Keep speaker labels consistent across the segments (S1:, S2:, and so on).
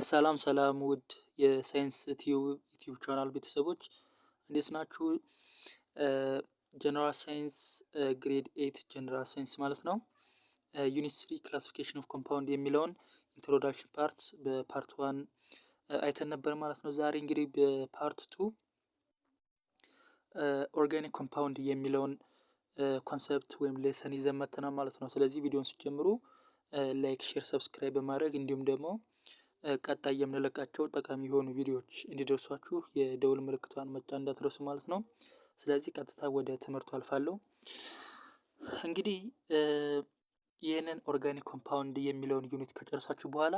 S1: ሰላም ሰላም ውድ የሳይንስ ቲዩብ YouTube channel ቤተሰቦች፣ እንዴት ናችሁ? General science, grade 8 general science ማለት ነው። Unit 3, classification of compound የሚለውን introduction part በ part one አይተን ነበር ማለት ነው። ዛሬ እንግዲህ በ part two organic compound የሚለውን concept ወይም lesson ይዘን መጥተናል ማለት ነው። ስለዚህ ቪዲዮን ስትጀምሩ like፣ share፣ subscribe በማድረግ እንዲሁም ደግሞ ቀጣይ የምንለቃቸው ጠቃሚ የሆኑ ቪዲዮዎች እንዲደርሷችሁ የደውል ምልክቷን መጫን እንዳትረሱ ማለት ነው። ስለዚህ ቀጥታ ወደ ትምህርቱ አልፋለሁ። እንግዲህ ይህንን organic compound የሚለውን unit ከጨረሳችሁ በኋላ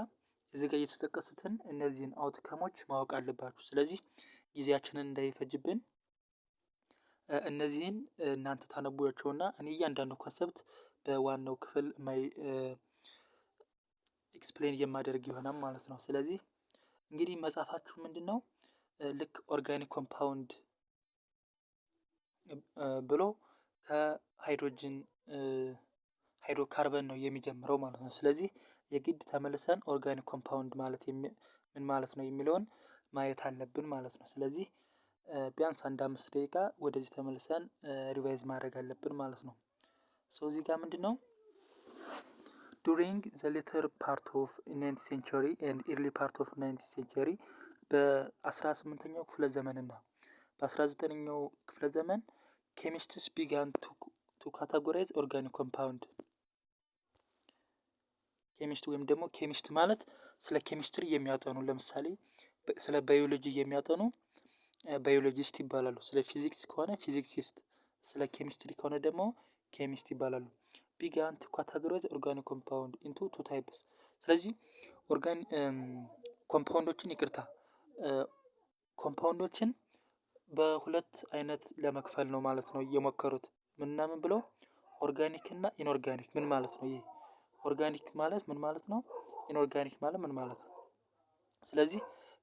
S1: እዚህ ጋር የተጠቀሱትን እነዚህን outcome ኦች ማወቅ አለባችሁ። ስለዚህ ጊዜያችንን እንዳይፈጅብን እነዚህን እናንተ ታነቧቸውና እኔ እያንዳንዱ concept በዋናው ክፍል ማይ explain የማደርግ ይሆናል ማለት ነው። ስለዚህ እንግዲህ መጽሐፋችሁ ምንድን ነው፣ ልክ organic compound ብሎ ከ hydrogen hydrocarbon ነው የሚጀምረው ማለት ነው። ስለዚህ የግድ ተመልሰን organic compound ማለት ምን ማለት ነው የሚለውን ማየት አለብን ማለት ነው። ስለዚህ ቢያንስ አንድ 5 ደቂቃ ወደዚህ ተመልሰን revise ማድረግ አለብን ማለት ነው። So እዚህ ጋር ምንድን ነው፣ during the later part of 19th century and early part of 19th century፣ በ18ኛው ክፍለ ዘመን እና በ19ኛው ክፍለ ዘመን chemists began to categorize organic compound። Chemist ወይም ደግሞ chemist ማለት ስለ ኬሚስትሪ የሚያጠኑ፣ ለምሳሌ ስለ ባዮሎጂ የሚያጠኑ biologist ይባላሉ። ስለ ፊዚክስ ከሆነ physicist፣ ስለ ኬሚስትሪ ከሆነ ደግሞ chemist ይባላሉ። Began to categorize organic compound into two types። ስለዚህ compound ኦችን፣ ይቅርታ፣ compound ኦችን በሁለት አይነት ለመክፈል ነው ማለት ነው እየሞከሩት። ምንና ምን ብለው? Organic እና inorganic። ምን ማለት ነው? ይሄ organic ማለት ምን ማለት ነው? Inorganic ማለት ምን ማለት ነው? ስለዚህ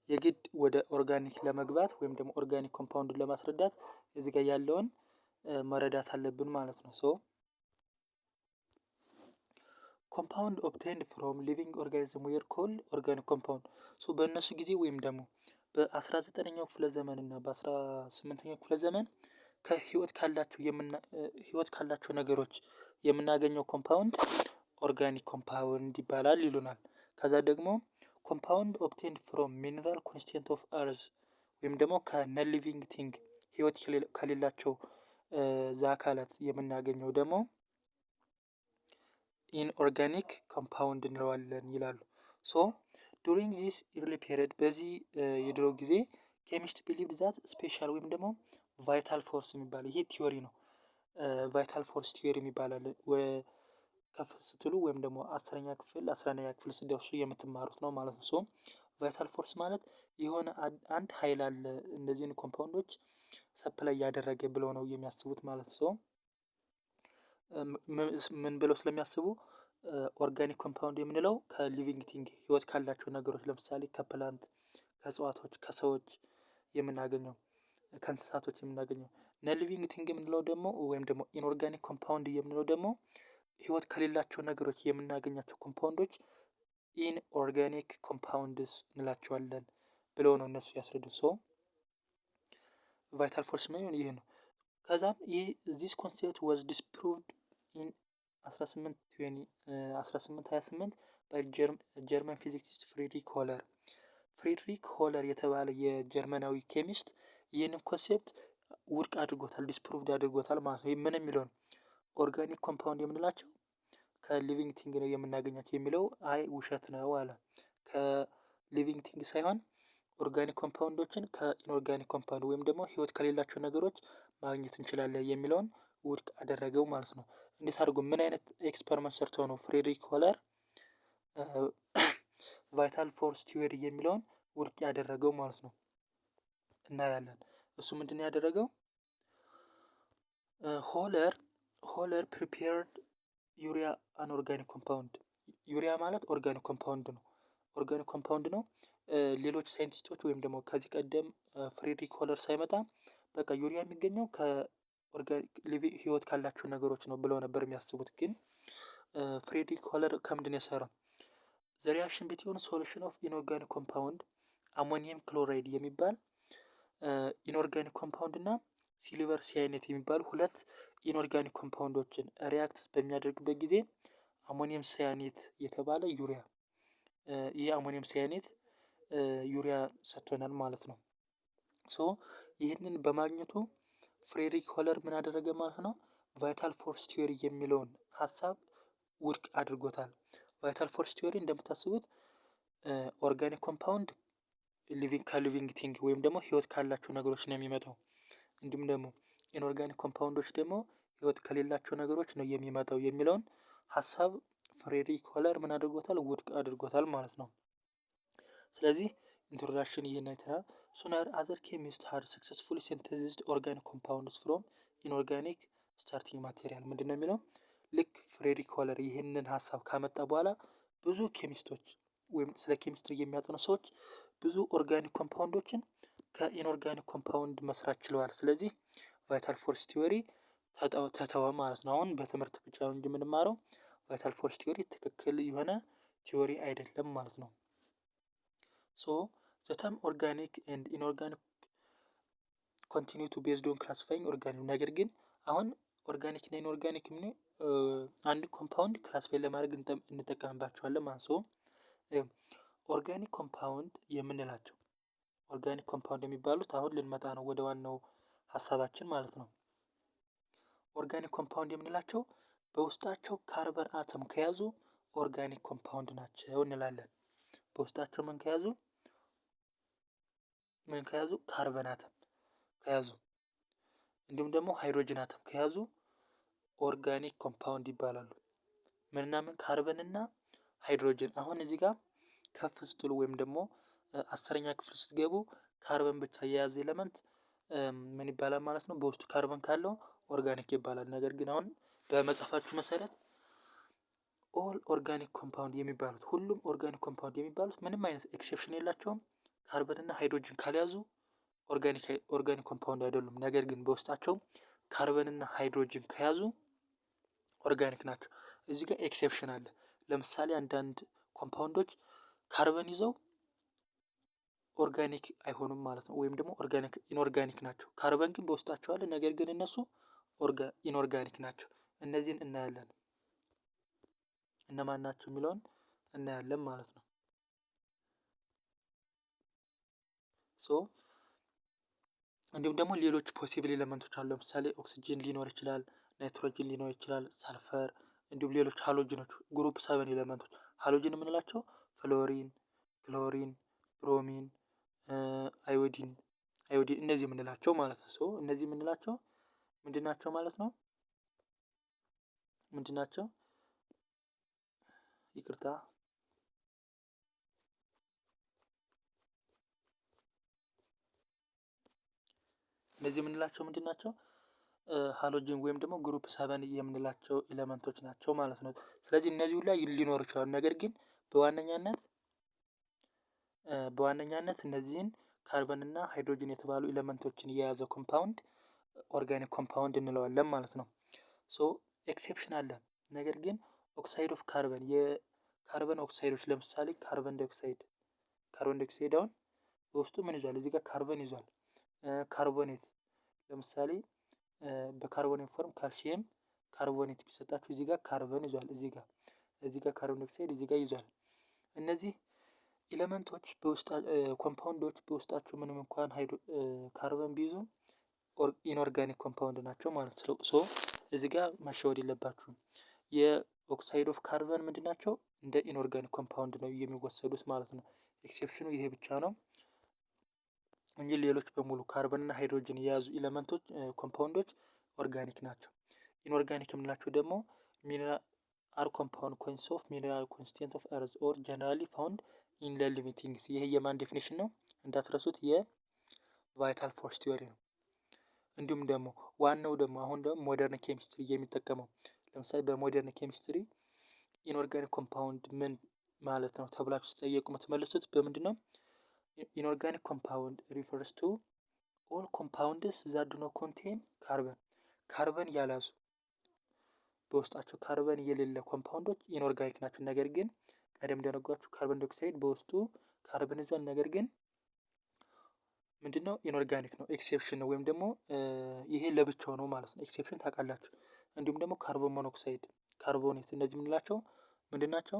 S1: የግድ ወደ organic ለመግባት ወይም ደግሞ organic compound ን ለማስረዳት እዚህ ጋር ያለውን መረዳት አለብን ማለት ነው። So compound obtained from living organism were called organic compound። So በእነሱ ጊዜ ወይም ደግሞ በ19ኛው ክፍለ ዘመን እና በ18ኛው ክፍለ ዘመን ከህይወት ካላቸው ህይወት ካላቸው ነገሮች የምናገኘው compound organic compound ይባላል ይሉናል። ከዛ ደግሞ compound obtained from mineral constituent of earth ወይም ደግሞ ከ non living thing፣ ህይወት ከሌላቸው አካላት የምናገኘው ደግሞ inorganic compound እንለዋለን ይላሉ። So during this early period፣ በዚህ የድሮ ጊዜ፣ chemist believed that special ወይም ደግሞ vital force የሚባል፣ ይሄ theory ነው። Vital force theory የሚባል አለ። ከፍ ስትሉ ወይም ደግሞ 10ኛ ክፍል፣ 11ኛ ክፍል ስትደርሱ የምትማሩት ነው ማለት ነው። So vital force ማለት የሆነ አንድ ኃይል አለ እነዚህን compound ኦች supply እያደረገ ብለው ነው የሚያስቡት ማለት ነው። ምን ብለው ስለሚያስቡ፣ organic compound የምንለው ከ living thing፣ ህይወት ካላቸው ነገሮች፣ ለምሳሌ ከ plant፣ ከእጽዋቶች፣ ከሰዎች የምናገኘው፣ ከእንስሳቶች የምናገኘው። Non living thing የምንለው ደግሞ ወይም ደግሞ inorganic compound የምንለው ደግሞ ህይወት ከሌላቸው ነገሮች የምናገኛቸው compound ኦች inorganic compounds እንላቸዋለን ብለው ነው እነሱ ያስረዱን። So vital force ምን ይህ ነው። ከዛም ይህ this concept was disproved in 1828 by German physicist ፍሬድሪክ ሆለር። ፍሬድሪክ ሆለር የተባለ የጀርመናዊ chemist ይህንን concept ውድቅ አድርጎታል፣ disproved አድርጎታል ማለት ነው። ምን የሚለውን? Organic compound የምንላቸው ከ living thing ነው የምናገኛቸው የሚለው አይ ውሸት ነው አለ። ከ living thing ሳይሆን organic compound ኦችን ከ inorganic compound ወይም ደግሞ ህይወት ከሌላቸው ነገሮች ማግኘት እንችላለን የሚለውን ውድቅ አደረገው ማለት ነው። እንዴት አድርጎ፣ ምን አይነት experiment ሰርቶ ነው ፍሬድሪክ ሆለር vital force theory የሚለውን ውድቅ ያደረገው ማለት ነው? እናያለን። እሱ ምንድን ነው ያደረገው? Wöhler prepared urea, an organic compound። ዩሪያ ማለት organic compound ነው። Organic compound ነው። ሌሎች ሳይንቲስቶች ወይም ደግሞ ከዚህ ቀደም ፍሬድሪክ ሆለር ሳይመጣ በቃ ዩሪያ የሚገኘው ከ organic ህይወት ካላቸው ነገሮች ነው ብለው ነበር የሚያስቡት። ግን ፍሬድሪክ ሆለር ከምንድን ነው የሰራው? The reaction between solution of inorganic compound ammonium chloride የሚባል inorganic compound እና silver cyanate የሚባሉ ሁለት inorganic compound ኦችን react በሚያደርግበት ጊዜ ammonium cyanate የተባለ ዩሪያ፣ ይህ ammonium cyanate urea ሰጥቶናል ማለት ነው። So ይህንን በማግኘቱ ፍሬድሪክ ዎለር ምን አደረገ ማለት ነው? Vital force theory የሚለውን ሀሳብ ውድቅ አድርጎታል። Vital force theory እንደምታስቡት organic compound living ከ living thing ወይም ደግሞ ህይወት ካላቸው ነገሮች ነው የሚመጣው። እንዲሁም ደግሞ inorganic compound ኦች ደግሞ ህይወት ከሌላቸው ነገሮች ነው የሚመጣው የሚለውን ሀሳብ ፍሬድሪክ ዎለር ምን አድርጎታል? ውድቅ አድርጎታል ማለት ነው። ስለዚህ introduction ይህን አይተናል። Sooner other chemist had successfully synthesized organic compounds from inorganic starting material። ምንድን ነው የሚለው? ልክ ፍሬድሪክ ዎለር ይህንን ሀሳብ ካመጣ በኋላ ብዙ chemist ኦች ወይም ስለ ኬሚስትሪ የሚያጠኑ ሰዎች ብዙ organic compound ኦችን ከ inorganic compound መስራት ችለዋል። ስለዚህ vital force theory ተተወ ማለት ነው። አሁን በትምህርት ብቻ ነው እንጂ የምንማረው vital force theory ትክክል የሆነ theory አይደለም ማለት ነው። So the term organic and inorganic continue to based on classifying organic። ነገር ግን አሁን organic እና inorganic ምን አንድ compound classify ለማድረግ እንጠቀምባቸዋለን ማለት ነው። Organic compound የምንላቸው፣ organic compound የሚባሉት አሁን ልንመጣ ነው ወደ ዋናው ሀሳባችን ማለት ነው። Organic compound የምንላቸው በውስጣቸው carbon atom ከያዙ organic compound ናቸው እንላለን። በውስጣቸው ምን ከያዙ? Carbon atom ከያዙ እንዲሁም ደግሞ hydrogen atom ከያዙ organic compound ይባላሉ። ምንና ምን? ካርበን እና ሃይድሮጅን። አሁን እዚህ ጋር ከፍ ስትሉ ወይም ደግሞ 10ኛ ክፍል ስትገቡ ካርበን ብቻ የያዘ element ምን ይባላል ማለት ነው? በውስጡ ካርበን ካለው organic ይባላል። ነገር ግን አሁን በመጽሐፋችሁ መሰረት all organic compound የሚባሉት፣ ሁሉም organic compound የሚባሉት ምንም አይነት exception የላቸውም። ካርበን እና ሃይድሮጅን ካልያዙ organic compound አይደሉም። ነገር ግን በውስጣቸው ካርበን እና ሃይድሮጅን ከያዙ organic ናቸው። እዚህ ጋር exception አለ። ለምሳሌ አንዳንድ compound ኦች carbon ይዘው organic አይሆኑም ማለት ነው። ወይም ደግሞ organic inorganic ናቸው። ካርበን ግን በውስጣቸው አለ። ነገር ግን እነሱ inorganic ናቸው። እነዚህን እናያለን። እነማን ናቸው የሚለውን እናያለን ማለት ነው። So እንዲሁም ደግሞ ሌሎች possible element ኦች አሉ። ለምሳሌ ኦክሲጅን ሊኖር ይችላል፣ ናይትሮጅን ሊኖር ይችላል፣ ሳልፈር እንዲሁም ሌሎች halogen ኦች፣ group 7 element ኦች። Halogen የምንላቸው fluorine፣ chlorine፣ bromine፣ iodine እነዚህ የምንላቸው ማለት ነው። So እነዚህ የምንላቸው ምንድን ናቸው ማለት ነው? ምንድን ናቸው? ይቅርታ፣ እነዚህ የምንላቸው ምንድን ናቸው? Halogen ወይም ደግሞ group 7 የምንላቸው element ኦች ናቸው ማለት ነው። ስለዚህ እነዚህ ሁላ ሊኖሩ ይችላሉ። ነገር ግን በዋነኛነት እነዚህን ካርበን እና ሃይድሮጅን የተባሉ element ኦችን የያዘ compound organic compound እንለዋለን ማለት ነው። So exception አለ። ነገር ግን oxide of carbon፣ የ carbon oxide ኦች፣ ለምሳሌ carbon dioxide። Carbon dioxide አሁን በውስጡ ምን ይዟል? እዚህ ጋር ካርበን ይዟል። Carbonate፣ ለምሳሌ በ carbonate form calcium carbonate ቢሰጣችሁ እዚህ ጋር ካርበን ይዟል። እዚህ ጋር carbon dioxide እዚህ ጋር ይዟል። እነዚህ element ኦች በውስጣ compound ኦች በውስጣቸው ምንም እንኳን ካርበን ቢይዙ inorganic compound ናቸው ማለት ነው። So እዚህ ጋር መሸወድ የለባችሁም። የ oxide of carbon ምንድን ናቸው? እንደ inorganic compound ነው የሚወሰዱት ማለት ነው። Exception ኑ ይሄ ብቻ ነው እንጂ ሌሎች በሙሉ ካርበን እና ሃይድሮጅን የያዙ element ኦች፣ compound ኦች organic ናቸው። Inorganic የምንላቸው ደግሞ mineral are compound consist of mineral constituent of earth or generally found in living things። ይሄ የማን definition ነው? እንዳትረሱት፣ የ vital force theory ነው። እንዲሁም ደግሞ ዋናው ደግሞ አሁን ደግሞ modern chemistry የሚጠቀመው፣ ለምሳሌ በ modern chemistry inorganic compound ምን ማለት ነው ተብላችሁ ስትጠየቁ የምትመልሱት በምንድን ነው? Inorganic compound refers to all compounds that do not contain carbon። Carbon ያልያዙ፣ በውስጣቸው ካርበን የሌለ compound ኦች inorganic ናቸው። ነገር ግን ቅድም እንዳልኳችሁ ቀደም እንደነገርኳችሁ carbon dioxide በውስጡ ካርበን ይዟል። ነገር ግን ምንድነው? Inorganic ነው፣ exception ነው ወይም ደግሞ ይሄ ለብቻው ነው ማለት ነው። Exception ታውቃላችሁ። እንዲሁም ደግሞ carbon monoxide፣ carbonate እነዚህ የምንላቸው ምንድን ናቸው?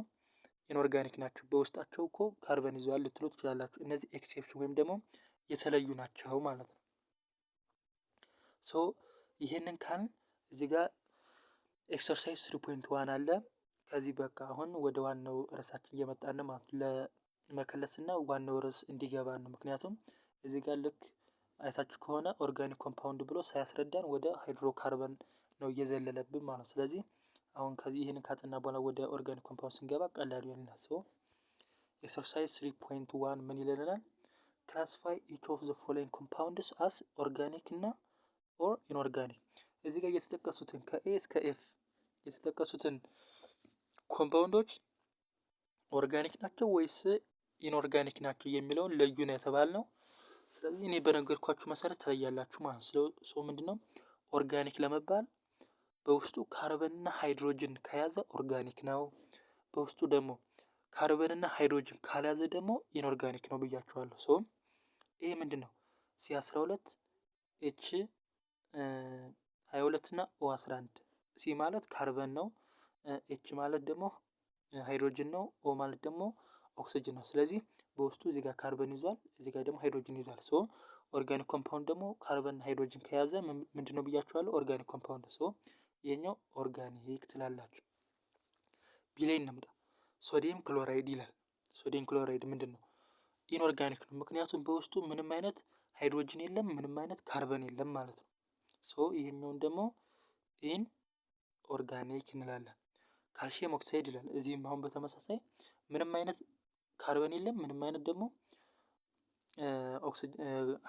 S1: Inorganic ናቸው። በውስጣቸው እኮ ካርበን ይዘዋል ልትሉ ትችላላችሁ። እነዚህ exception ወይም ደግሞ የተለዩ ናቸው ማለት ነው። So ይሄንን ካልን እዚህ ጋር exercise 3.1 አለ። ከዚህ በቃ አሁን ወደ ዋናው ርዕሳችን እየመጣን ማለት ነው። ለመከለስና ዋናው ርዕስ እንዲገባ ነው። ምክንያቱም እዚህ ጋር ልክ አይታችሁ ከሆነ organic compound ብሎ ሳያስረዳን ወደ ሃይድሮካርበን ነው እየዘለለብን ማለት ነው። ስለዚህ አሁን ከዚህ ይህንን ካጠና በኋላ ወደ organic compound ስንገባ ቀላል ይሆናል። So exercise 3.1 ምን ይለናል? Classify each of the following compounds as organic እና or inorganic። እዚህ ጋር የተጠቀሱትን ከ A እስከ F የተጠቀሱትን compound ኦች organic ናቸው ወይስ inorganic ናቸው የሚለውን ለዩ ነው የተባልነው። ስለዚህ እኔ በነገርኳችሁ መሰረት ትለያላችሁ ማለት ነው። So ምንድነው organic ለመባል በውስጡ carbon ና hydrogen ከያዘ organic ነው። በውስጡ ደግሞ carbon ና hydrogen ካልያዘ ደግሞ inorganic ነው ብያችኋለሁ። So ይሄ ምንድን ነው? C 12 H 22 እና O 11። C ማለት ካርበን ነው። H ማለት ደግሞ ሃይድሮጅን ነው። O ማለት ደግሞ ኦክሲጅን ነው። ስለዚህ በውስጡ እዚህ ጋር ካርበን ይዟል፣ እዚህ ጋር ደግሞ ሃይድሮጅን ይዟል። So organic compound ደግሞ carbon hydrogen ከያዘ ምንድን ነው ብያችኋለሁ? Organic compound። So ይሄኛው organic ትላላችሁ። B ላይ እንምጣ። Sodium chloride ይላል። Sodium chloride ምንድን ነው? Inorganic ነው። ምክንያቱም በውስጡ ምንም አይነት ሃይድሮጅን የለም፣ ምንም አይነት ካርበን የለም ማለት ነው። So ይሄኛውን ደግሞ inorganic እንላለን። Calcium oxide ይላል። እዚህም አሁን በተመሳሳይ ምንም አይነት ካርበን የለም፣ ምንም አይነት ደግሞ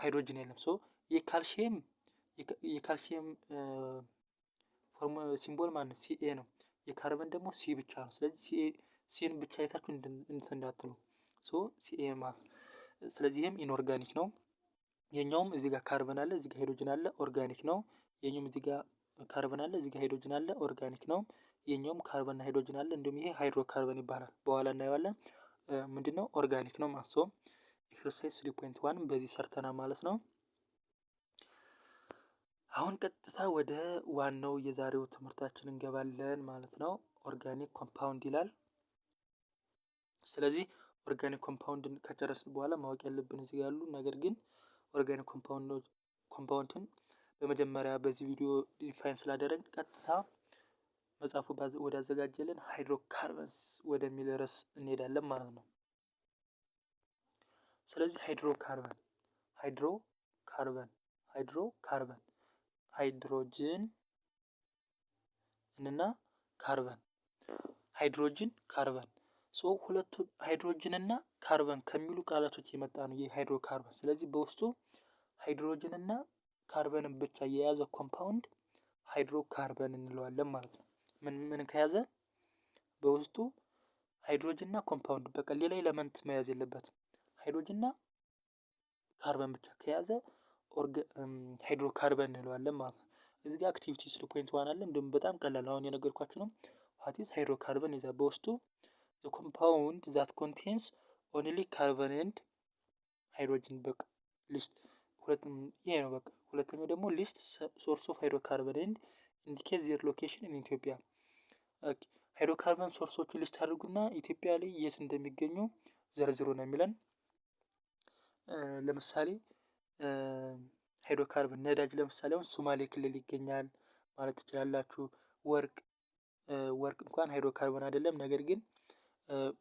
S1: ሃይድሮጅን የለም። So የ calcium symbol ማለት Ca ነው። የካርበን ደግሞ C ብቻ ነው። ስለዚህ C ን ብቻ አይታችሁ እንትን እንዳትሉ፣ so Ca ማለት። ስለዚህ ይህም inorganic ነው። የኛውም እዚህ ጋር ካርበን አለ፣ እዚህ ጋር ሃይድሮጅን አለ፣ organic ነው። የኛውም እዚህ ጋር ካርበን አለ፣ እዚህ ጋር ሃይድሮጅን አለ፣ organic ነው። የኛውም carbon ና hydrogen አለ። እንዲሁም ይሄ ሃይድሮካርበን ይባላል። በኋላ እናየዋለን። ምንድነው? Organic ነው ማለት። So exercise 3.1 በዚህ ሰርተናል ማለት ነው። አሁን ቀጥታ ወደ ዋናው የዛሬው ትምህርታችን እንገባለን ማለት ነው። Organic compound ይላል። ስለዚህ organic compound ን ከጨረስን በኋላ ማወቅ ያለብን እዚህ ያሉ፣ ነገር ግን organic compound ን በመጀመሪያ በዚህ ቪዲዮ define ስላደረግን ቀጥታ መጽሐፉ ወዳዘጋጀልን hydrocarbons ወደሚል ርዕስ እንሄዳለን ማለት ነው። ስለዚህ hydrocarbon፣ hydrocarbon፣ hydrocarbon፣ hydrogen እና carbon፣ hydrogen፣ carbon። So ሁለቱ ሃይድሮጅን እና ካርበን ከሚሉ ቃላቶች የመጣ ነው ይህ ሃይድሮካርበን። ስለዚህ በውስጡ ሃይድሮጅን እና ካርበንን ብቻ የያዘ compound hydrocarbon እንለዋለን ማለት ነው። ምን ምን ከያዘ? በውስጡ ሃይድሮጅን እና compound፣ በቃ ሌላ element መያዝ የለበትም። ሃይድሮጅን እና ካርበን ብቻ ከያዘ ሃይድሮካርበን እንለዋለን ማለት ነው። እዚህ ጋር activity 3.1 አለ። እንዲሁም በጣም ቀላል አሁን የነገርኳችሁ ነው። What is hydrocarbon ይዛ በውስጡ the compound that contains only carbon and hydrogen፣ በቃ list ሁለት ይሄ ነው በቃ። ሁለተኛው ደግሞ list source of hydrocarbon and indicate their location in Ethiopia። Hydrocarbon source ኦቹን list አድርጉና ኢትዮጵያ ላይ የት እንደሚገኙ ዘርዝሩ ነው የሚለን። ለምሳሌ ሃይድሮካርበን ነዳጅ ለምሳሌ አሁን ሶማሌ ክልል ይገኛል ማለት ትችላላችሁ። ወርቅ፣ ወርቅ እንኳን ሃይድሮካርበን አይደለም፣ ነገር ግን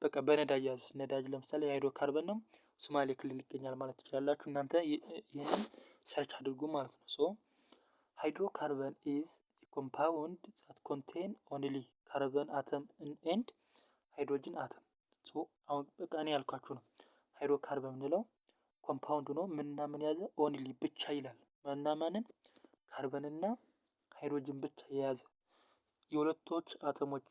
S1: በቃ በነዳጅ ያዙት። ነዳጅ ለምሳሌ ሃይድሮካርበን ነው፣ ሶማሌ ክልል ይገኛል ማለት ትችላላችሁ። እናንተ ይህንን search አድርጉ ማለት ነው። So hydrocarbon is compound that contain only carbon atom and hydrogen atom። So አሁን በቃ እኔ ያልኳችሁ ነው። ሃይድሮካርበን የምንለው compound ነው። ምንና ምን ያዘ? Only ብቻ ይላል። ማንና ማንን? Carbon ና hydrogen ብቻ የያዘ፣ የሁለቶች አተሞች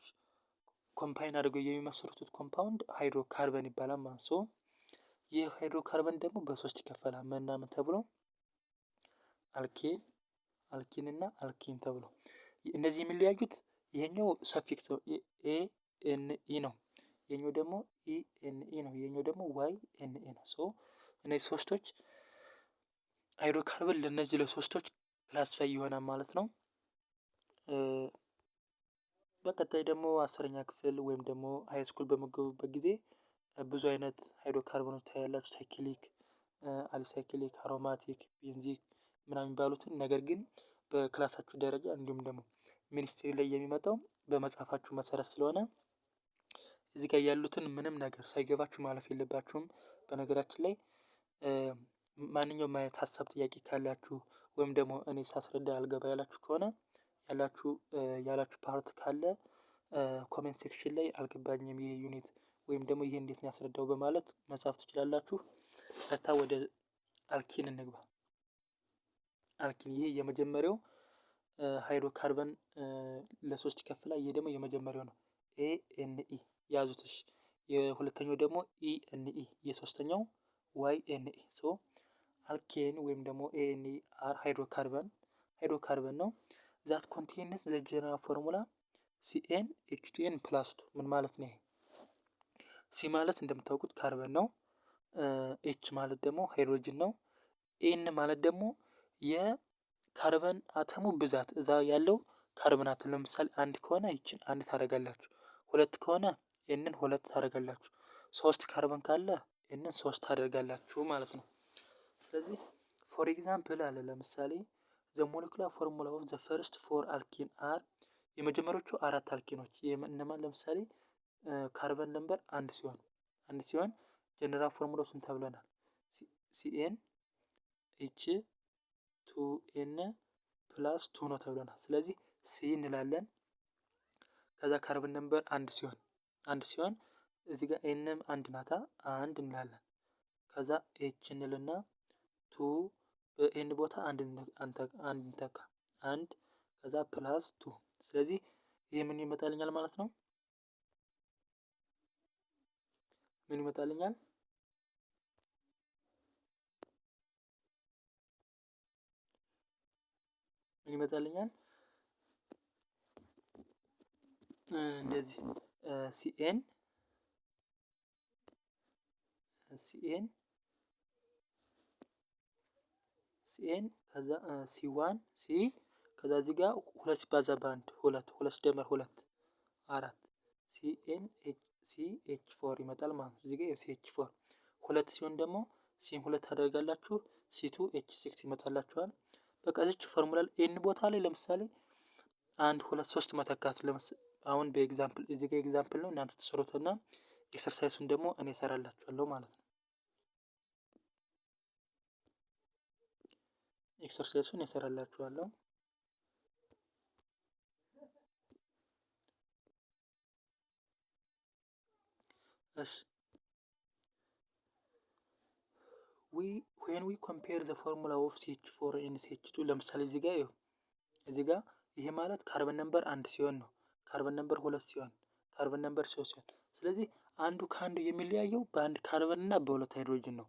S1: combine አድርገው የሚመሰርቱት compound hydrocarbon ይባላል ማለት። So ይህ ሃይድሮካርበን ደግሞ በሶስት ይከፈላል። ምንና ምን ተብሎ? Alkane፣ alkene እና alkene ተብሎ። እነዚህ የሚለያዩት ይሄኛው suffix A N E ነው። የኛው ደግሞ E N E ነው። የኛው ደግሞ Y N E ነው። So እነዚህ ሶስቶች ሃይድሮካርበን ለእነዚህ ለሶስቶች classify ይሆናል ማለት ነው። በቀጣይ ደግሞ 10ኛ ክፍል ወይም ደግሞ high school በምትገቡበት ጊዜ ብዙ አይነት ሃይድሮካርበኖች ታያላችሁ። Cyclic፣ alicyclic፣ aromatic፣ benzenic ምናምን የሚባሉትን። ነገር ግን በ class ኣችሁ ደረጃ እንዲሁም ደግሞ ministry ላይ የሚመጣው በመጽሐፋችሁ መሰረት ስለሆነ እዚህ ጋር ያሉትን ምንም ነገር ሳይገባችሁ ማለፍ የለባችሁም። በነገራችን ላይ ማንኛውም አይነት ሀሳብ፣ ጥያቄ ካላችሁ ወይም ደግሞ እኔ ሳስረዳ አልገባ ያላችሁ ከሆነ ያላችሁ part ካለ comment section ላይ አልገባኝም ይሄ unit ወይም ደግሞ ይሄ እንዴት ነው ያስረዳው በማለት መጻፍ ትችላላችሁ። ቀጥታ ወደ alkene እንግባ። Alkene ይሄ የመጀመሪያው ሃይድሮካርበን ለሶስት ይከፍላል። ይሄ ደግሞ የመጀመሪያው ነው። A N E ያዙት። እሺ፣ የሁለተኛው ደግሞ E N E፣ የሶስተኛው Y N E። So alkane ወይም ደግሞ A N E are hydrocarbon ነው that contains the general formula Cn H two n plus two። ምን ማለት ነው ይሄ? C ማለት እንደምታውቁት ካርበን ነው። H ማለት ደግሞ ሃይድሮጅን ነው። N ማለት ደግሞ የካርበን አተሙ ብዛት፣ እዛ ያለው carbon atom። ለምሳሌ አንድ ከሆነ ይችን አንድ ታደርጋላችሁ። ሁለት ከሆነ N ን ሁለት ታደርጋላችሁ። ሶስት ካርበን ካለ N ን ሶስት ታደርጋላችሁ ማለት ነው። ስለዚህ for example አለ፣ ለምሳሌ the molecular formula of the first four alkene are፣ የመጀመሪያዎቹ አራት alkene ኖች እነማን? ለምሳሌ carbon number አንድ ሲሆን general formula ው ስንት ተብለናል? Cn H two n plus two ነው ተብለናል። ስለዚህ C እንላለን። ከዛ carbon number አንድ ሲሆን እዚህ ጋር N ም አንድ ናታ፣ አንድ እንላለን። ከዛ H እንልና two፣ በ N ቦታ አንድ አንድ እንተካ፣ አንድ ከዛ plus two። ስለዚህ ይህ ምን ይመጣልኛል ማለት ነው? ምን ይመጣልኛል? ምን ይመጣልኛል? እንደዚህ Cn Cn ከዛ C one C ከዛ እዚህ ጋር ሁለት ሲባዛ በአንድ ሁለት፣ ሁለት ሲደመር ሁለት አራት፣ Cn C H four ይመጣል ማለት ነው። እዚህ ጋር C H four። ሁለት ሲሆን ደግሞ C ን ሁለት ታደርጋላችሁ፣ C two H six ይመጣላችኋል። በቃ እዚች formula N ቦታ ላይ ለምሳሌ አንድ፣ ሁለት፣ ሶስት መተካት። አሁን በ example እዚህ ጋር example ነው፣ እናንተ ትሰሩትና exercise ኡን ደግሞ እኔ እሰራላችኋለሁ ማለት ነው። Exercise ኡን እሰራላችኋለሁ። እሺ፣ we when we compare the formula of CH4 and CH2፣ ለምሳሌ እዚህ ጋር ይኸው እዚህ ጋር ይሄ ማለት carbon number አንድ ሲሆን ነው። Carbon number ሁለት ሲሆን፣ carbon number ሶስት ሲሆን፣ ስለዚህ አንዱ ከአንዱ የሚለያየው በአንድ ካርበን እና በሁለት ሃይድሮጅን ነው።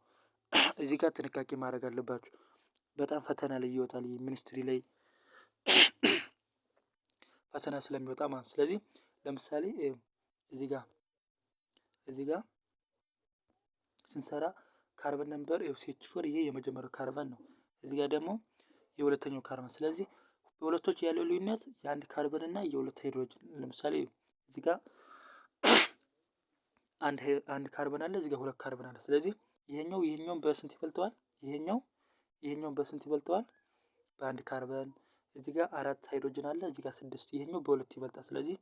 S1: እዚህ ጋር ጥንቃቄ ማድረግ አለባችሁ። በጣም ፈተና ላይ ይወጣል፣ ministry ላይ ፈተና ስለሚወጣ ማለት ነው። ስለዚህ ለምሳሌ እዚህ ጋር ስንሰራ carbon number CH4 ይሄ የመጀመሪያው ካርበን ነው። እዚህ ጋር ደግሞ የሁለተኛው ካርበን። ስለዚህ በሁለቶች ያለው ልዩነት የአንድ ካርበን እና የሁለት ሃይድሮጅን። ለምሳሌ እዚህ ጋር አንድ ካርበን አለ፣ እዚህ ጋር ሁለት ካርበን አለ። ስለዚህ ይሄኛው ይሄኛውን በስንት ይበልጠዋል? ይሄኛው ይሄኛውን በስንት ይበልጠዋል? በአንድ ካርበን። እዚህ ጋር አራት ሃይድሮጅን አለ፣ እዚህ ጋር ስድስት። ይሄኛው በሁለት ይበልጣል። ስለዚህ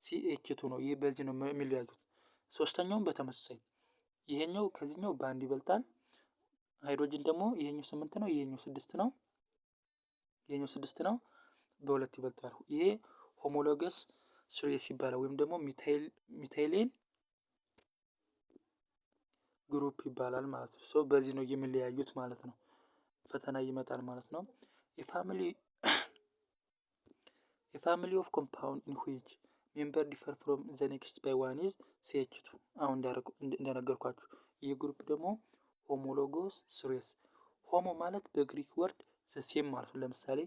S1: CH2 ነው። ይህ በዚህ ነው የሚለያዩት። ሶስተኛውም በተመሳሳይ ይሄኛው ከዚህኛው በአንድ ይበልጣል። ሃይድሮጅን ደግሞ ይሄኛው ስምንት ነው፣ ይሄኛው ስድስት ነው። ይሄኛው ስድስት ነው፣ በሁለት ይበልጣል። ይሄ homologous series ይባላል ወይም ደግሞ methylene group ይባላል ማለት ነው። So በዚህ ነው የሚለያዩት ማለት ነው። ፈተና ይመጣል ማለት ነው። A family of compound in which member differ from the next by one is CH2። አሁን እንደነገርኳችሁ ይህ group ደግሞ homologous series። Homo ማለት በግሪክ word the same ማለት ነው። ለምሳሌ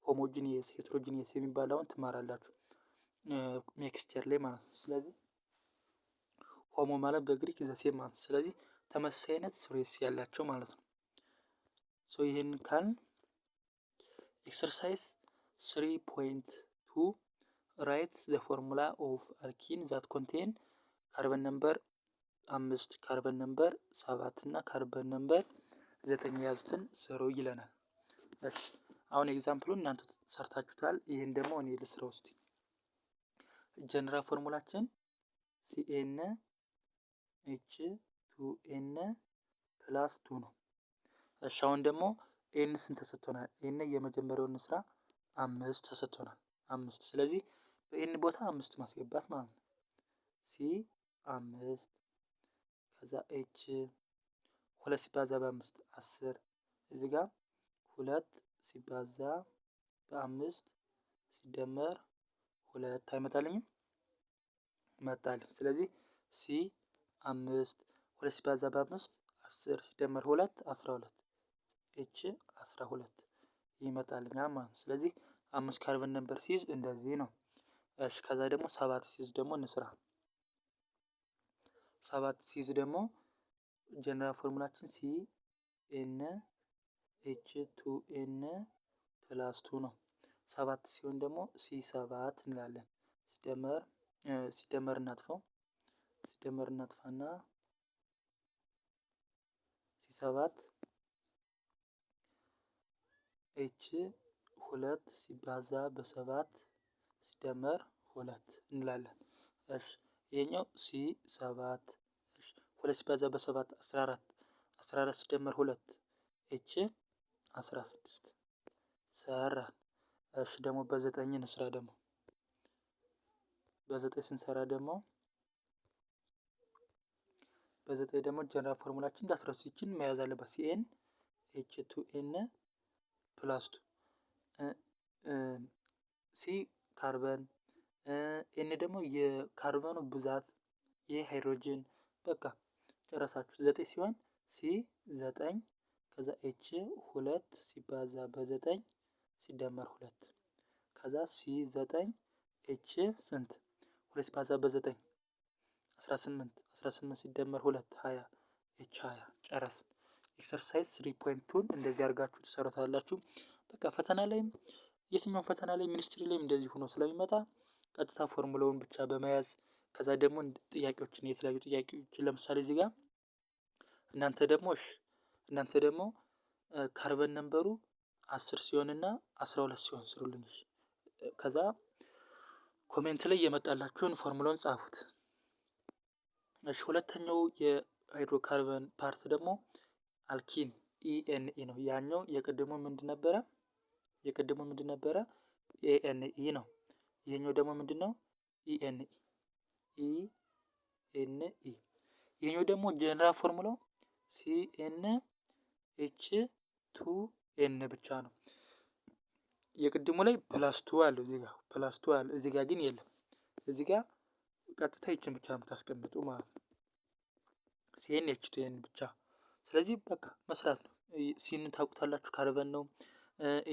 S1: homogeneous፣ heterogeneous የሚባለውን ትማራላችሁ mixture ላይ ማለት ነው። ስለዚህ Homo ማለት በግሪክ the same ማለት ነው። ስለዚህ ተመሳሳይነት series ያላቸው ማለት ነው። So ይህን ካልን exercise 3.2, write the formula of alkene that contain carbon number 5፣ carbon number 7 እና carbon number 9 የያዙትን ስሩ ይለናል። እሺ፣ አሁን example ኡን እናንተ ሰርታችሁታል። ይህን ደግሞ እኔ ልስራው እስቲ። General formula ችን Cn H two n plus two ነው። እሺ፣ አሁን ደግሞ n ስንት ተሰጥቶናል? n የመጀመሪያውን ስራ 5 ተሰጥቶናል። 5፣ ስለዚህ በ n ቦታ 5 ማስገባት ማለት ነው። C 5፣ ከዛ H 2 ሲባዛ በ5 10፣ እዚህ ጋር 2 ሲባዛ በ5 ሲደመር 2 አይመጣልኝም? መጣልኝ። ስለዚህ C 5፣ 2 ሲባዛ በ5 10፣ ሲደመር 2 12፣ H 12 ይመጣልኛል ማለት ነው። ስለዚህ 5 carbon number ሲይዝ እንደዚህ ነው። እሺ፣ ከዛ ደግሞ 7 ሲይዝ ደግሞ እንስራ። 7 ሲይዝ ደግሞ general formula ችን C n H two n plus two ነው። 7 ሲሆን ደግሞ C 7 እንላለን። ሲደመር ሲደመር እናጥፈው፣ ሲደመር እናጥፋና C 7 H 2 ሲባዛ በ7 ሲደመር 2 እንላለን። እሺ፣ ይሄኛው C 7፣ እሺ፣ 2 ሲባዛ በ7 14፣ 14 ሲደመር 2 H 16 ሰራን። እሺ፣ ደግሞ በ9 እንስራ። ደግሞ በ9 ስንሰራ ደግሞ፣ በ9 ደግሞ general formula ችን እንዳትረሱ፣ ይችን መያዝ አለባት። Cn H two n plus two፣ C carbon፣ n ደግሞ የካርበኑ ብዛት የሃይድሮጅን። በቃ ጨረሳችሁ። 9 ሲሆን C 9፣ ከዛ H 2 ሲባዛ በ9 ሲደመር 2፣ ከዛ C 9 H ስንት? 2 ሲባዛ በ9 18፣ 18 ሲደመር 2 20፣ H 20። ጨረስን። Exercise 3.2ን እንደዚህ አድርጋችሁ ትሰሩታላችሁ። በቃ ፈተና ላይም፣ የትኛውም ፈተና ላይ፣ ministry ላይም እንደዚህ ሆኖ ስለሚመጣ ቀጥታ ፎርሙላውን ብቻ በመያዝ፣ ከዛ ደግሞ ጥያቄዎችን፣ የተለያዩ ጥያቄዎችን፣ ለምሳሌ እዚህ ጋር እናንተ ደግሞ፣ እሺ፣ እናንተ ደግሞ carbon number ኡ 10 ሲሆንና 12 ሲሆን ስሩልኝ። እሺ፣ ከዛ comment ላይ የመጣላችሁን ፎርሙላውን ጻፉት። እሺ፣ ሁለተኛው የ hydrocarbon part ደግሞ alkene ene ነው። ያኛው የቅድሙ ምንድን ነበረ? የቅድሙ ምንድን ነበረ? ane ነው። ይሄኛው ደግሞ ምንድን ነው? ene፣ ene። ይሄኛው ደግሞ general formula ው Cn H two n ብቻ ነው። የቅድሙ ላይ plus two አለው፣ እዚህ ጋር plus two አለው፣ እዚህ ጋር ግን የለም። እዚህ ጋር ቀጥታ ይችን ብቻ የምታስቀምጡ ማለት ነው። Cn H two n ብቻ። ስለዚህ በቃ መስራት ነው። C ን ታውቁታላችሁ፣ ካርበን ነው።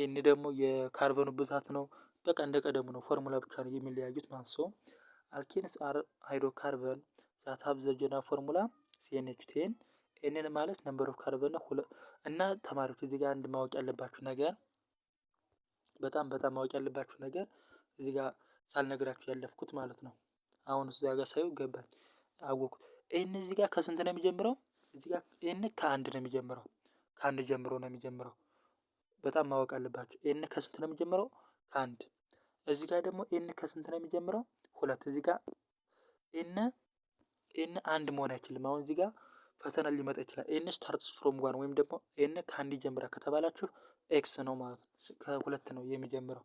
S1: n ደግሞ የካርበኑ ብዛት ነው። በቃ እንደ ቀደሙ ነው። ፎርሙላ ብቻ ነው የሚለያዩት ማለት ነው። Alkenes are hydrocarbon that have the general formula Cn H two n። n ን ማለት number of carbon ነው። እና ተማሪዎች፣ እዚህ ጋር አንድ ማወቅ ያለባችሁ ነገር፣ በጣም በጣም ማወቅ ያለባችሁ ነገር፣ እዚህ ጋር ሳልነግራችሁ ያለፍኩት ማለት ነው። አሁን እዚያ ጋር ሳየው ገባኝ፣ አወኩት። n እዚህ ጋር ከስንት ነው የሚጀምረው? እዚህ ጋር n ከ1 ነው የሚጀምረው። ከ1 ጀምሮ ነው የሚጀምረው። በጣም ማወቅ አለባችሁ። n ከስንት ነው የሚጀምረው? ከ1። እዚህ ጋር ደግሞ n ከስንት ነው የሚጀምረው? 2። እዚህ ጋር n 1 መሆን አይችልም። አሁን እዚህ ጋር ፈተና ሊመጣ ይችላል። n starts from one ወይም ደግሞ n ከ1 ይጀምራል ከተባላችሁ X ነው ማለት ነው። ከ2 ነው የሚጀምረው።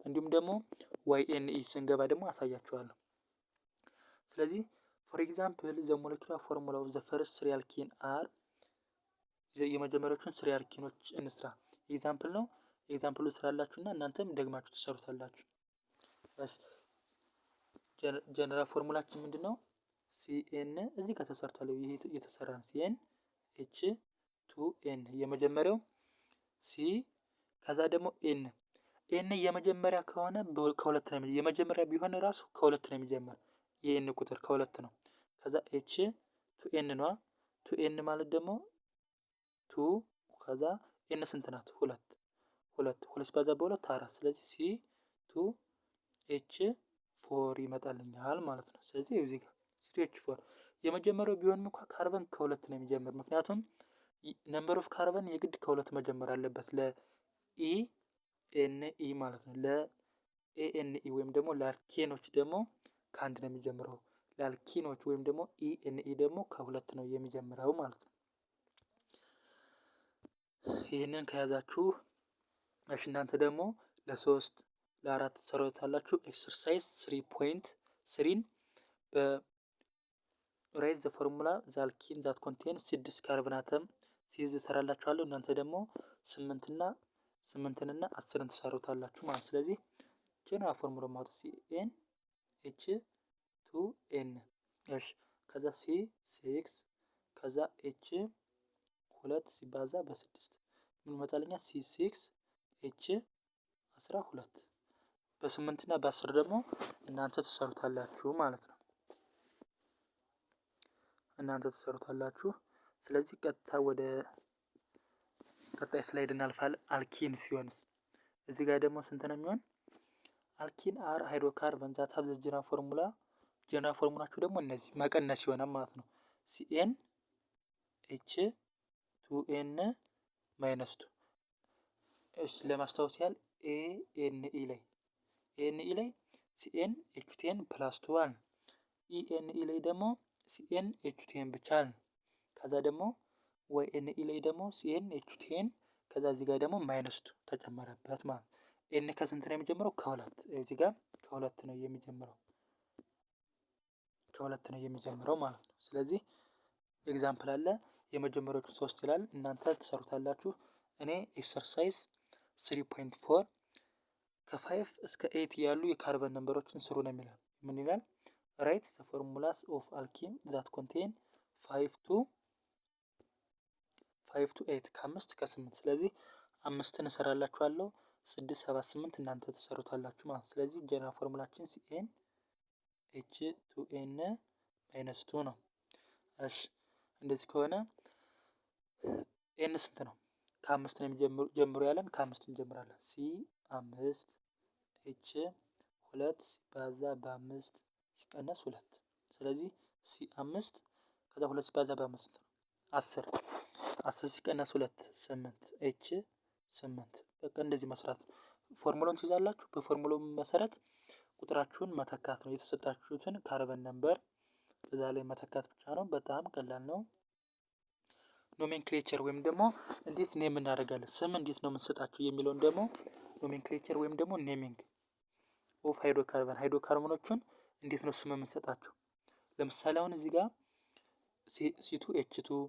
S1: እንዲሁም ደግሞ y n e ስንገባ ደግሞ አሳያችኋለሁ። ስለዚህ for example, the molecular formula of the first three alkene are፣ የመጀመሪያዎቹን three alkene ኖች እንስራ። Example ነው። Example ኡ ስራላችሁና እናንተም ደግማችሁ ትሰሩታላችሁ። General formula ችን ምንድን ነው? Cn እዚህ ጋር ተሰርቷል። ይሄ የተሰራ ነው። Cn H two n የመጀመሪያው C፣ ከዛ ደግሞ n n የመጀመሪያ ከሆነ ከ2 ነው። የመጀመሪያ ቢሆን ራሱ ከ2 ነው የሚጀምር። የ n ቁጥር ከ2 ነው። ከዛ H ከዛ H two n ነዋ። Two n ማለት ደግሞ two ከዛ n ስንት ናት? ሁለት። ሁለት ሁለት ሲባዛ በሁለት አራት። ስለዚህ C two H four ይመጣልኛል ማለት ነው። ስለዚህ እዚህ ጋር C two H four የመጀመሪያው ቢሆንም እንኳ ካርበን ከሁለት ነው የሚጀምር። ምክንያቱም number of carbon የግድ ከሁለት መጀመር አለበት ለ E N E ማለት ነው። ለ A N E ወይም ደግሞ ለ alkane ኦች ደግሞ ከአንድ ነው የሚጀምረው። ለ alkene ኦች ወይም ደግሞ E N E ደግሞ ከሁለት ነው የሚጀምረው ማለት ነው። ይህንን ከያዛችሁ እሺ፣ እናንተ ደግሞ ለሶስት ለአራት ትሰሩታላችሁ። Exercise 3.3 ን በ write the formula the alkene that contain ስድስት carbon atom ሲይዝ እሰራላችኋለሁ። እናንተ ደግሞ ስምንትና ስምንትንና 10ን ትሰሩታላችሁ ማለት። ስለዚህ general formula ማለት C n H two n፣ እሺ፣ ከዛ C six ከዛ H ሁለት ሲባዛ በስድስት ምን ይመጣልኛል? C six H 12። በስምንትና በ10 ደግሞ እናንተ ትሰሩታላችሁ ማለት ነው። እናንተ ትሰሩታላችሁ። ስለዚህ ቀጥታ ወደ ቀጣይ slide እናልፋለን። Alkene ሲሆንስ እዚህ ጋር ደግሞ ስንት ነው የሚሆን? Alkene are hydrocarbon that have the general formula። General formula ኣችሁ ደግሞ እነዚህ መቀነስ ይሆናል ማለት ነው። Cn H two n minus two። እሺ፣ ለማስታወስ ያህል A N E ላይ Cn H two n plus two one፣ E N E ላይ ደግሞ Cn H two n ብቻ አልን። ከዛ ደግሞ Y N E ላይ ደግሞ Cn H two n ከዛ እዚህ ጋር ደግሞ minus two ተጨመረበት ማለት ነው። n ከስንት ነው የሚጀምረው? ከሁለት። እዚህ ጋር ከሁለት ነው የሚጀምረው፣ ከሁለት ነው የሚጀምረው ማለት ነው። ስለዚህ example አለ፣ የመጀመሪያዎቹ ሶስት ይላል፣ እናንተ ትሰሩታላችሁ። እኔ exercise 3.4 ከ 5 እስከ 8 ያሉ የ carbon number ኦችን ስሩ ነው የሚለው። ምን ይላል? Write the formulas of alkene that contain 5 to 8፣ ከአምስት ከስምንት። ስለዚህ አምስትን እሰራላችኋለሁ። ስድስት፣ ሰባት፣ ስምንት እናንተ ትሰሩታላችሁ ማለት ነው። ስለዚህ general formula ኣችን Cn H two n minus two ነው። እሺ፣ እንደዚህ ከሆነ n ስንት ነው? ከአምስት ነው ጀምሮ ያለን፣ ከአምስት እንጀምራለን። C አምስት H ሁለት ሲባዛ በአምስት ሲቀነስ ሁለት። ስለዚህ C አምስት ከዛ ሁለት ሲባዛ በአምስት ነው 10። 10 ሲቀነስ ሁለት ስምንት፣ H ስምንት። በቃ እንደዚህ መስራት ነው። ፎርሙላውን ትይዛላችሁ። በፎርሙላው መሰረት ቁጥራችሁን መተካት ነው። የተሰጣችሁትን carbon number እዛ ላይ መተካት ብቻ ነው። በጣም ቀላል ነው። Nomenclature ወይም ደግሞ እንዴት name እናደርጋለን፣ ስም እንዴት ነው የምንሰጣቸው የሚለውን ደግሞ nomenclature ወይም ደግሞ naming of hydrocarbon፣ hydrocarbon ኦቹን እንዴት ነው ስም የምንሰጣቸው? ለምሳሌ አሁን እዚህ ጋር C two H two፣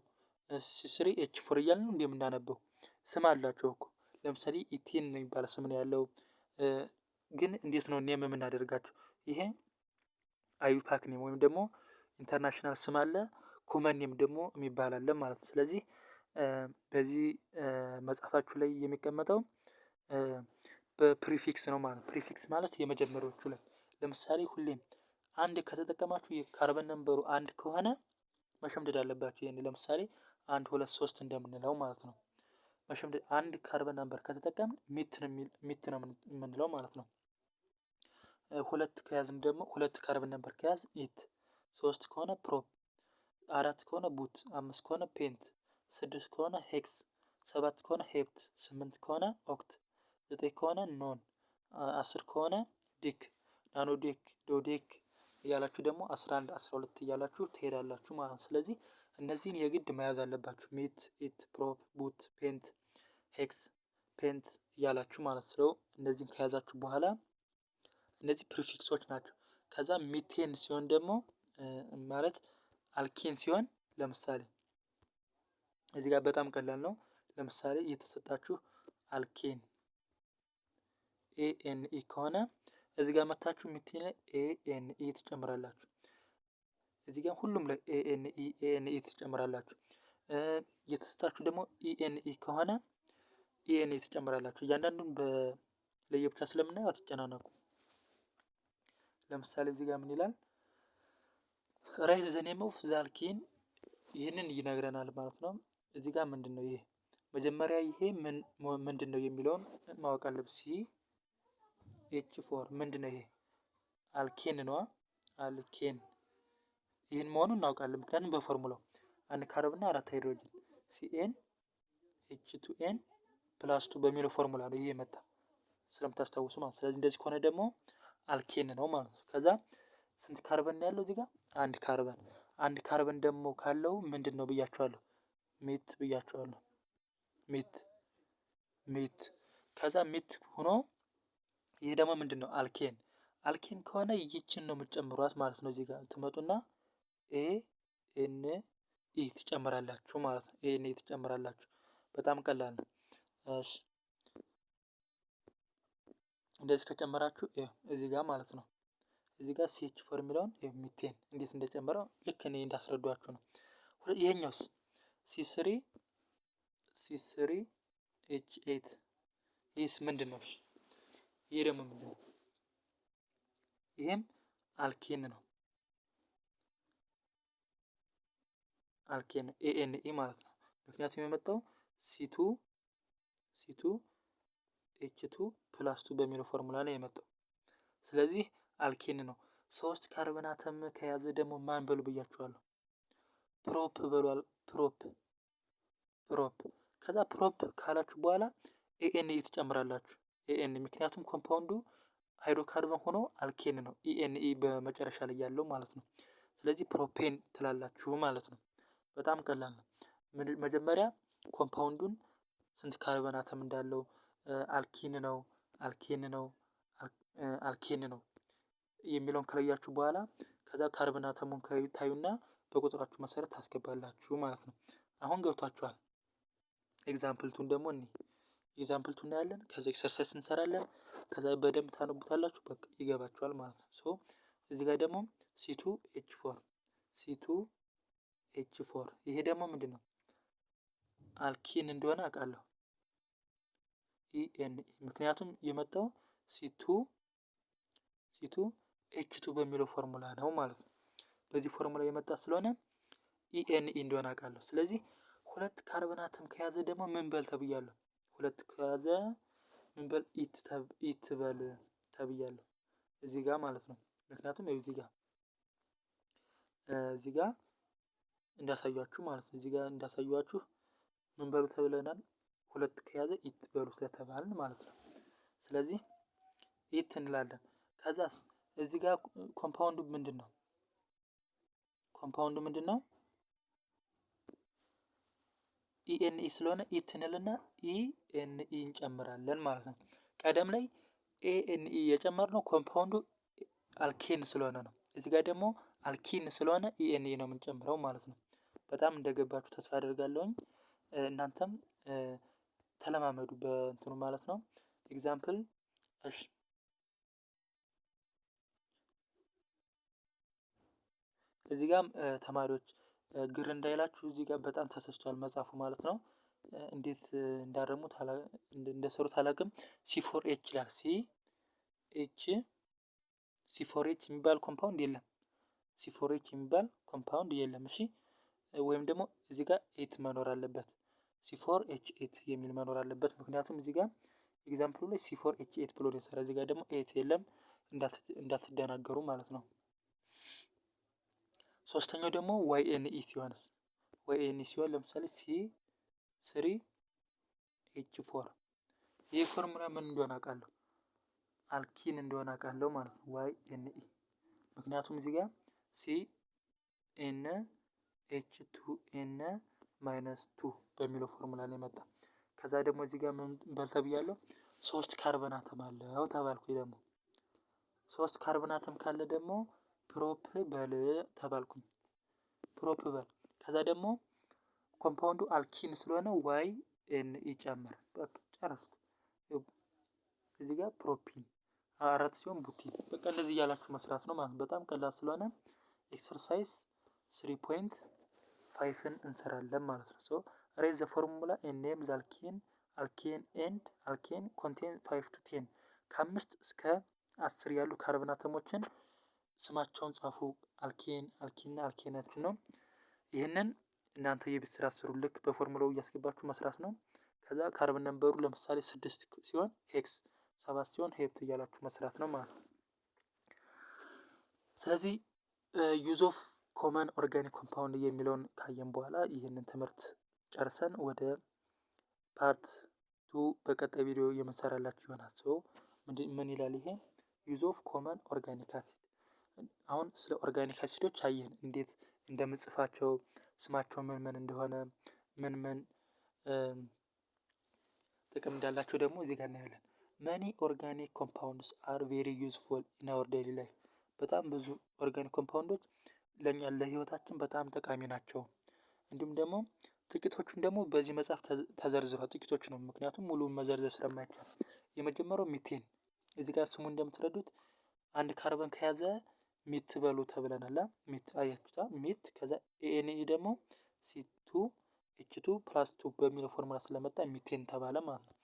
S1: C three H four እያልን ነው እንደምናነበው፣ ስም አላቸው እኮ። ለምሳሌ ethene የሚባል ስም ነው ያለው። ግን እንዴት ነው name የምናደርጋቸው? ይሄ IUPAC name ወይም ደግሞ international ስም አለ፣ common name ደግሞ የሚባል አለ ማለት ነው። ስለዚህ በዚህ መጽሐፋችሁ ላይ የሚቀመጠው በ prefix ነው ማለት ነው። Prefix ማለት የመጀመሪያዎቹ ላይ ለምሳሌ ሁሌም አንድ ከተጠቀማችሁ የ carbon number ኡ አንድ ከሆነ መሸምደድ አለባችሁ። ይሄን ለምሳሌ አንድ፣ ሁለት፣ ሶስት እንደምንለው ማለት ነው። መሸምደድ፣ አንድ carbon number ከተጠቀምን meth ነው የምንለው ማለት ነው። ሁለት ከያዝን ደግሞ፣ ሁለት carbon number ከያዝ eth፣ ሶስት ከሆነ prop፣ አራት ከሆነ but፣ አምስት ከሆነ pent፣ ስድስት ከሆነ hex፣ ሰባት ከሆነ hept፣ ስምንት ከሆነ oct፣ ዘጠኝ ከሆነ non፣ 10 ከሆነ dec፣ nonadec፣ dodec እያላችሁ ደግሞ 11፣ 12 እያላችሁ ትሄዳላችሁ ማለት ነው። ስለዚህ እነዚህን የግድ መያዝ አለባችሁ። Meth፣ eth፣ prop፣ but፣ pent፣ hex፣ pent እያላችሁ ማለት ነው። እነዚህን ከያዛችሁ በኋላ እነዚህ prefix ኦች ናቸው። ከዛ ሚቴን ሲሆን ደግሞ ማለት alkane ሲሆን ለምሳሌ እዚህ ጋር በጣም ቀላል ነው። ለምሳሌ የተሰጣችሁ alkane A N E ከሆነ እዚህ ጋር መታችሁ ሚቴን ላይ A N E ትጨምራላችሁ። እዚህ ጋር ሁሉም ላይ A N E፣ A N E ትጨምራላችሁ። የተሰጣችሁ ደግሞ E N E ከሆነ E N E ትጨምራላችሁ። እያንዳንዱን በለየብቻ ስለምናየው አትጨናነቁ። ለምሳሌ እዚህ ጋር ምን ይላል? Write the name of the alkene ይህንን ይነግረናል ማለት ነው። እዚህ ጋር ምንድን ነው ይሄ መጀመሪያ ይሄ ምንድን ነው የሚለውን ማወቅ አለብን። CH4 ምንድን ነው ይሄ? Alkane ነዋ። Alkane ይህን መሆኑን እናውቃለን። ምክንያቱም በፎርሙላው አንድ ካርበን እና አራት ሃይድሮጅን CnH2n plus 2 በሚለው ፎርሙላ ነው ይሄ የመጣ ስለምታስታውሱ ማለት። ስለዚህ እንደዚህ ከሆነ ደግሞ alkane ነው ማለት ነው። ከዛ ስንት ካርበን ያለው እዚህ ጋር? አንድ ካርበን። አንድ ካርበን ደግሞ ካለው ምንድን ነው ብያችኋለሁ? Meth ብያችኋለሁ። Meth, meth። ከዛ meth ሆኖ ይሄ ደግሞ ምንድን ነው? Alkane። Alkane ከሆነ ይችን ነው የምትጨምሯት ማለት ነው። እዚህ ጋር ትመጡና ane ትጨምራላችሁ ማለት ነው። ane ትጨምራላችሁ። በጣም ቀላል ነው። እሺ፣ እንደዚህ ከጨመራችሁ እዚህ ጋር ማለት ነው። እዚህ ጋር CH4 የሚለውን ሚቴን እንዴት እንደጨመረው ልክ እኔ እንዳስረዷችሁ ነው። ይሄኛውስ C3 C3H8 ይህስ ምንድን ነው? ይሄ ደግሞ ምንድን ነው? ይሄም alkane ነው። Alkane ane ማለት ነው። ምክንያቱም የመጣው C2 C2 H2 plus 2 በሚለው ፎርሙላ ነው የመጣው። ስለዚህ alkane ነው። ሶስት carbon atom ከያዘ ደግሞ ማን በሉ ብያችኋለሁ? Prop በሏል። Prop, prop። ከዛ prop ካላችሁ በኋላ ane ትጨምራላችሁ። ane ምክንያቱም compound ኡ hydrocarbon ሆኖ alkane ነው። ane በመጨረሻ ላይ ያለው ማለት ነው። ስለዚህ propane ትላላችሁ ማለት ነው። በጣም ቀላል ነው። መጀመሪያ compound ኡን ስንት carbon atom እንዳለው፣ alkene ነው፣ alkane ነው፣ alkane ነው የሚለውን ከለያችሁ በኋላ ከዛ carbon atom ኡን ታዩና በቁጥራችሁ መሰረት ታስገባላችሁ ማለት ነው። አሁን ገብቷችኋል። Example 2 ን ደግሞ እኔ example 2 እናያለን። ከዛ exercise እንሰራለን። ከዛ በደንብ ታነቡታላችሁ። በቃ ይገባችኋል ማለት ነው። So እዚህ ጋር ደግሞ C2H4፣ C2H4 ይሄ ደግሞ ምንድን ነው? Alkene እንደሆነ አውቃለሁ። ene ምክንያቱም የመጣው C2 C2 H2 በሚለው ፎርሙላ ነው ማለት ነው። በዚህ ፎርሙላ የመጣ ስለሆነ ene እንደሆነ አውቃለሁ። ስለዚህ ሁለት carbon atom ከያዘ ደግሞ ምን በል ተብያለሁ? ሁለት ከያዘ ምን በል? Eth በል ተብያለሁ እዚህ ጋር ማለት ነው። ምክንያቱም እዚህ ጋር እንዳሳያችሁ ማለት ነው። እዚህ ጋር እንዳሳያችሁ ምን በሉ ተብለናል? ሁለት ከያዘ eth በሉ ስለተባልን ማለት ነው። ስለዚህ eth እንላለን። ከዛስ እዚህ ጋር compound ኡ ምንድን ነው? Compound ኡ ምንድን ነው? ene ስለሆነ eth እንልና ene እንጨምራለን ማለት ነው። ቀደም ላይ ane የጨመርነው compound ኡ alkane ስለሆነ ነው። እዚህ ጋር ደግሞ alkene ስለሆነ ene ነው የምንጨምረው ማለት ነው። በጣም እንደገባችሁ ተስፋ አደርጋለሁኝ። እናንተም ተለማመዱ በእንትኑ ማለት ነው። Example እሺ፣ እዚህ ጋም ተማሪዎች ግር እንዳይላችሁ እዚህ ጋር በጣም ተሳስቷል መጽሐፉ ማለት ነው። እንዴት እንዳረሙት እንደሰሩት አላውቅም። C4H ይላል። C H C4H የሚባል compound የለም። C4H የሚባል compound የለም። እሺ፣ ወይም ደግሞ እዚህ ጋር 8 መኖር አለበት። C4H8 የሚል መኖር አለበት። ምክንያቱም እዚህ ጋር example ኡ ላይ C4H8 ብሎ ነው የሰራ። እዚህ ጋር ደግሞ 8 የለም፣ እንዳትደናገሩ ማለት ነው። ሶስተኛው ደግሞ yne ሲሆንስ? Yne ሲሆን ለምሳሌ C3H4 ይህ ፎርሙላ ምን እንደሆነ አውቃለሁ። Alkene እንደሆነ አውቃለሁ ማለት ነው። yne ምክንያቱም እዚህ ጋር CnH2n minus 2 በሚለው ፎርሙላ ላይ መጣ። ከዛ ደግሞ እዚህ ጋር ምን በል ተብያለሁ? ሶስት carbon atom አለው ተባልኩኝ። ደግሞ ሶስት carbon atom ካለ ደግሞ prop በል ተባልኩኝ። Prop በል። ከዛ ደግሞ compound ኡ alkene ስለሆነ yne ጨምር። በቃ ጨረስኩ። እዚህ ጋር propene፣ አራት ሲሆን butene። በቃ እንደዚህ እያላችሁ መስራት ነው ማለት ነው። በጣም ቀላል ስለሆነ exercise 3.5 ን እንሰራለን ማለት ነው። So write the formula and name the alkene, alkane and alkene contain 5 to 10፣ ከ5 እስከ 10 ያሉ carbon atom ኦችን ስማቸውን ጻፉ። Alkane፣ alkene ና alkene ኦችን ነው። ይህንን እናንተ የቤት ስራ ስሩ። ልክ በፎርሙላው እያስገባችሁ መስራት ነው። ከዛ carbon number ኡ ለምሳሌ 6 ሲሆን hex፣ 7 ሲሆን hept እያላችሁ መስራት ነው ማለት ነው። ስለዚህ use of common organic compound የሚለውን ካየን በኋላ ይህንን ትምህርት ጨርሰን ወደ part two በቀጣይ ቪዲዮ የምንሰራላችሁ ይሆናል። So ምን ይላል ይሄ? Use of common organic acid። አሁን ስለ organic acid ኦች አየን፣ እንዴት እንደምንጽፋቸው፣ ስማቸው ምን ምን እንደሆነ፣ ምን ምን ጥቅም እንዳላቸው ደግሞ እዚህ ጋር እናያለን። Many organic compounds are very useful in our daily life። በጣም ብዙ organic compound ኦች ለእኛ ለህይወታችን በጣም ጠቃሚ ናቸው። እንዲሁም ደግሞ ጥቂቶቹን ደግሞ በዚህ መጽሐፍ ተዘርዝሯል። ጥቂቶቹ ነው፣ ምክንያቱም ሙሉውን መዘርዘር ስለማይቻል። የመጀመሪያው ሚቴን፣ እዚህ ጋር ስሙ እንደምትረዱት አንድ ካርበን ከያዘ meth በሉ ተብለናል። Meth አያችሁታ፣ meth ከዛ ane ደግሞ C2 H2 plus 2 በሚለው ፎርሙላ ስለመጣ ሚቴን ተባለ ማለት ነው።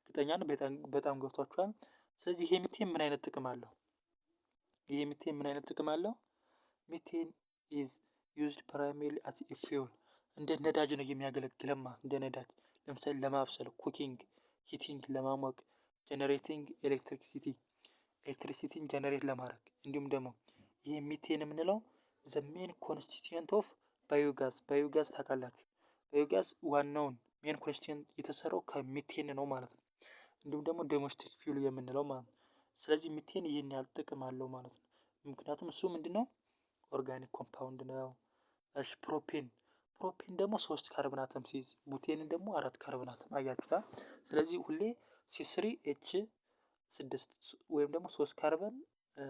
S1: እርግጠኛ ነኝ በጣም ገብቷችኋል። ስለዚህ ይሄ ሚቴን ምን አይነት ጥቅም አለው? ይሄ ሚቴን ምን አይነት ጥቅም አለው? Methane is used primarily as a fuel፣ እንደ ነዳጅ ነው የሚያገለግለን ማለት፣ እንደ ነዳጅ ለምሳሌ ለማብሰል cooking፣ heating ለማሞቅ፣ generating electricity፣ electricity ን generate ለማድረግ። እንዲሁም ደግሞ ይህ ሚቴን የምንለው the main constituent of biogas። Biogas ታውቃላችሁ። ባዮጋዝ ዋናውን main constituent የተሰራው ከሚቴን ነው ማለት ነው። እንዲሁም ደግሞ domestic fuel የምንለው ማለት ነው። ስለዚህ ሚቴን ይህን ያህል ጥቅም አለው ማለት ነው። ምክንያቱም እሱ ምንድነው? Organic compound ነው። እሺ፣ propane። Propane ደግሞ ሶስት carbon atom ሲይዝ butane ን ደግሞ አራት carbon atom፣ አያችሁታ። ስለዚህ ሁሌ C3H6 ወይም ደግሞ ሶስት ካርበን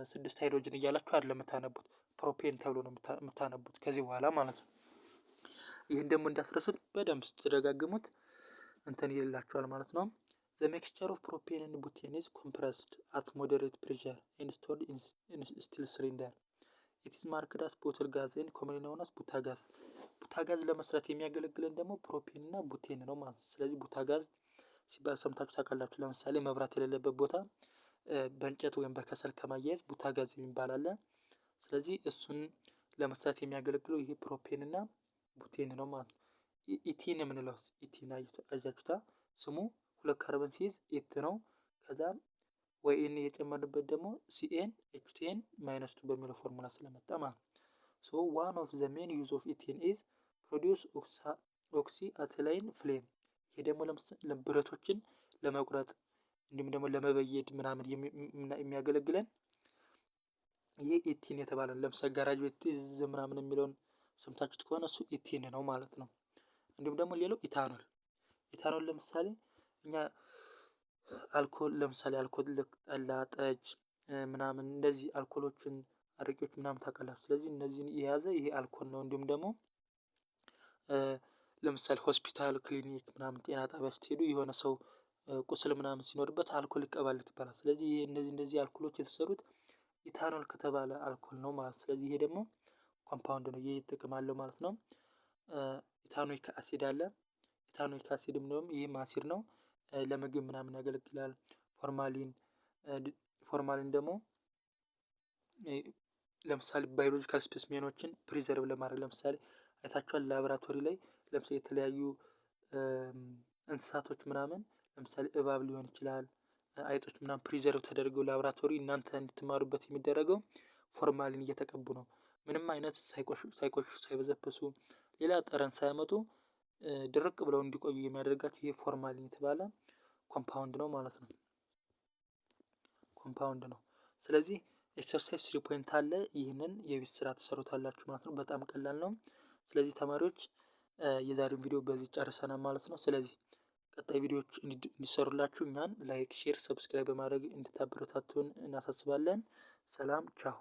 S1: ስድስት ሃይድሮጅን እያላችሁ አይደለም የምታነቡት፣ propane ተብሎ ነው የምታነቡት ከዚህ በኋላ ማለት ነው። ይህን ደግሞ እንዳትረሱት፣ በደንብ ስትደጋግሙት እንትን ይልላችኋል ማለት ነው። The mixture of propane and butane is compressed at moderate pressure and stored in steel cylinder. It is marked as bottle gas and commonly known as ቡታጋዝ። ቡታጋዝ ለመስራት የሚያገለግለን ደግሞ propane እና butane ነው ማለት ነው። ስለዚህ ቡታጋዝ ሲባል ሰምታችሁ ታውቃላችሁ። ለምሳሌ መብራት የሌለበት ቦታ በእንጨት ወይም በከሰል ከማያያዝ ቡታጋዝ የሚባል አለ። ስለዚህ እሱን ለመስራት የሚያገለግለው ይሄ propane እና butane ነው ማለት ነው። Ethene የምንለው፣ ethene አያችሁታ፣ ስሙ ሁለት ካርበን ሲይዝ eth ነው። ከዛም ወይ ene የጨመርንበት ደግሞ Cn H2n minus 2 በሚለው ፎርሙላ ስለመጣ ማለት ነው። So one of the main use of ethene is produce oxy acetylene flame። ይሄ ደግሞ ብረቶችን ለመቁረጥ እንዲሁም ደግሞ ለመበየድ ምናምን የሚያገለግለን ይህ ethene የተባለ ነው። ለምሳሌ ጋራጅ ቤት ጢዝ ምናምን የሚለውን ሰምታችሁት ከሆነ እሱ ethene ነው ማለት ነው። እንዲሁም ደግሞ ሌላው ethanol። Ethanol ለምሳሌ እኛ አልኮል፣ ለምሳሌ አልኮል ልክ ጠላ፣ ጠጅ ምናምን እንደዚህ አልኮሎችን፣ አረቄዎች ምናምን ታውቃላችሁ። ስለዚህ እነዚህን የያዘ ይሄ አልኮል ነው። እንዲሁም ደግሞ ለምሳሌ ሆስፒታል፣ ክሊኒክ ምናምን፣ ጤና ጣቢያ ስትሄዱ የሆነ ሰው ቁስል ምናምን ሲኖርበት አልኮል ይቀባለት ይባላል። ስለዚህ ይሄ እነዚህ እንደዚህ አልኮሎች የተሰሩት ኢታኖል ከተባለ አልኮል ነው ማለት። ስለዚህ ይሄ ደግሞ compound ነው። ይሄ ጥቅም አለው ማለት ነው። Ethanoic acid አለ። Ethanoic acid ም ደግሞ ይህም አሲድ ነው። ለምግብ ምናምን ያገለግላል። Formalin። Formalin ደግሞ ለምሳሌ biological specimen ኦችን preserve ለማድረግ፣ ለምሳሌ አይታችኋል፣ ላቦራቶሪ ላይ ለምሳሌ የተለያዩ እንስሳቶች ምናምን፣ ለምሳሌ እባብ ሊሆን ይችላል፣ አይጦች ምናምን preserve ተደርገው ላብራቶሪ እናንተ እንድትማሩበት የሚደረገው formalin እየተቀቡ ነው። ምንም አይነት ሳይቆሽሹ፣ ሳይበሰብሱ፣ ሌላ ጠረን ሳያመጡ ድርቅ ብለው እንዲቆዩ የሚያደርጋቸው ይሄ formalin የተባለ compound ነው ማለት ነው። Compound ነው። ስለዚህ exercise 3 point አለ። ይህንን የቤት ስራ ትሰሩታላችሁ ማለት ነው። በጣም ቀላል ነው። ስለዚህ ተማሪዎች የዛሬውን ቪዲዮ በዚህ ጨርሰናል ማለት ነው። ስለዚህ ቀጣይ ቪዲዮዎች እንዲሰሩላችሁ እኛን like፣ share፣ subscribe በማድረግ እንድታበረታቱን እናሳስባለን። ሰላም፣ ቻው።